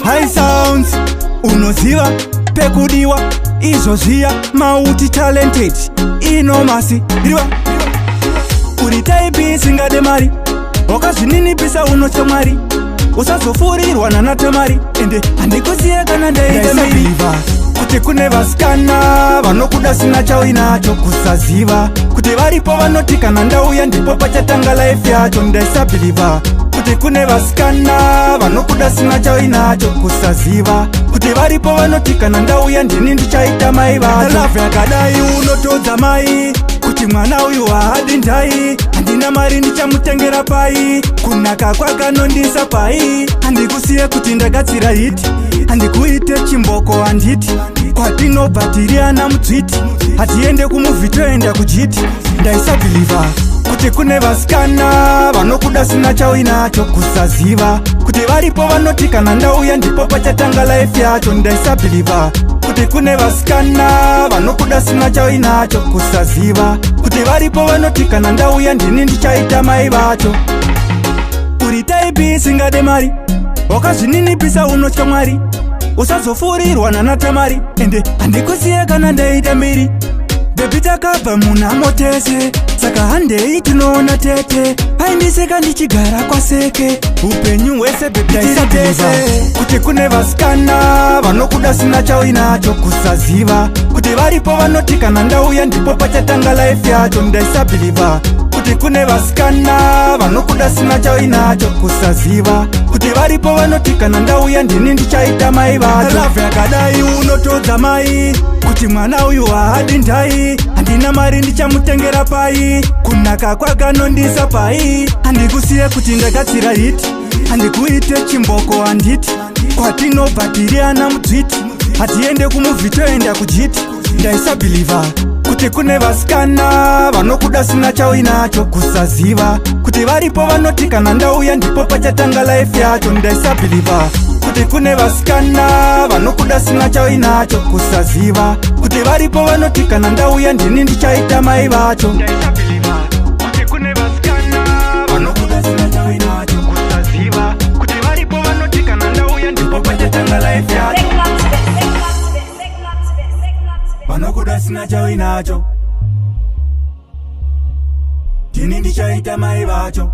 High Sounds, unoziva pekudiwa izvo zviya. Multi talented inomasi riva uri type isingade mari, wakazvininipisa, unotya Mwari, usazofurirwa nanatamari. Ende handikusiye kana ndaita mbiri, kuti kune vasikana vanokuda sina chauinacho, kusaziva kuti varipo vanoti kana ndauya ndipo pachatanga life yacho. Ndaisabelieva kuti kune vasikana vanokuda sina chauinacho, kusaziva kuti varipo vanoti kana ndauya ndini ndichaita mai vacho. Love yakadai unotodza mai kuti mwana uyu haadi ndai. Handina mari, ndichamutengera pai? Kunaka kwakanondisa pai? Handikusiye kuti ndagatsira hit, handikuite chimboko, handiti kwatinobva tiri ana mudzviti, hatiende kumovie, toenda kujiti. Ndaisabelieva kuti kune vasikana vanokuda sina chauinacho, kusaziva kuti varipo vanoti kana ndauya ndipo pachatanga life yacho. Ndaisabelieva kuti kune vasikana vanokuda sina chauinacho, kusaziva kuti varipo vanoti kana ndauya ndini ndichaita mai vacho. Uri type isingade mari, wakazvininipisa, unotya Mwari, usazofurirwa nanatamari. Ende handikusiye kana ndaita mbiri. Baby, takabva munhamo tese, saka handei tinoona tete. Aindiseka ndichigara kwaseke upenyu hwese. Baby, tese kuti kune vasikana vanokuda sina chauinacho, kusaziva kuti varipo vanoti kana ndauya ndipo pachatanga life yacho. Ndaisabelieva kuti kune vasikana vanokuda sina chauinacho, kusaziva kuti varipo vanoti kana ndauya ndini ndichaita mai vacho. Love yakadai unotodza mai kuti mwana uyu haadi ndai. Handina mari, ndichamutengera pai? Kunaka kwakanondisa pai? Handikusiye kuti ndagatsira hit, handikuite chimboko, handiti kwatinobva tiri ana mudzviti, hatiende kumovie, toenda kujiti. Ndaisabelieva kuti kune vasikana vanokuda sina chauinacho, kusaziva kuti varipo vanoti kana ndauya ndipo pachatanga life yacho. Ndaisabelieva kuti kune vasikana vanokuda sina chauinacho, kusaziva kuti varipo vanoti kana ndauya ndini ndichaita mai vacho. Kuti kune vasikana vanokuda sina chauinacho, kusaziva kuti varipo vanoti kana ndauya ndipo pachatanga life yacho. Vanokuda sina chauinacho, ndini ndichaita mai vacho.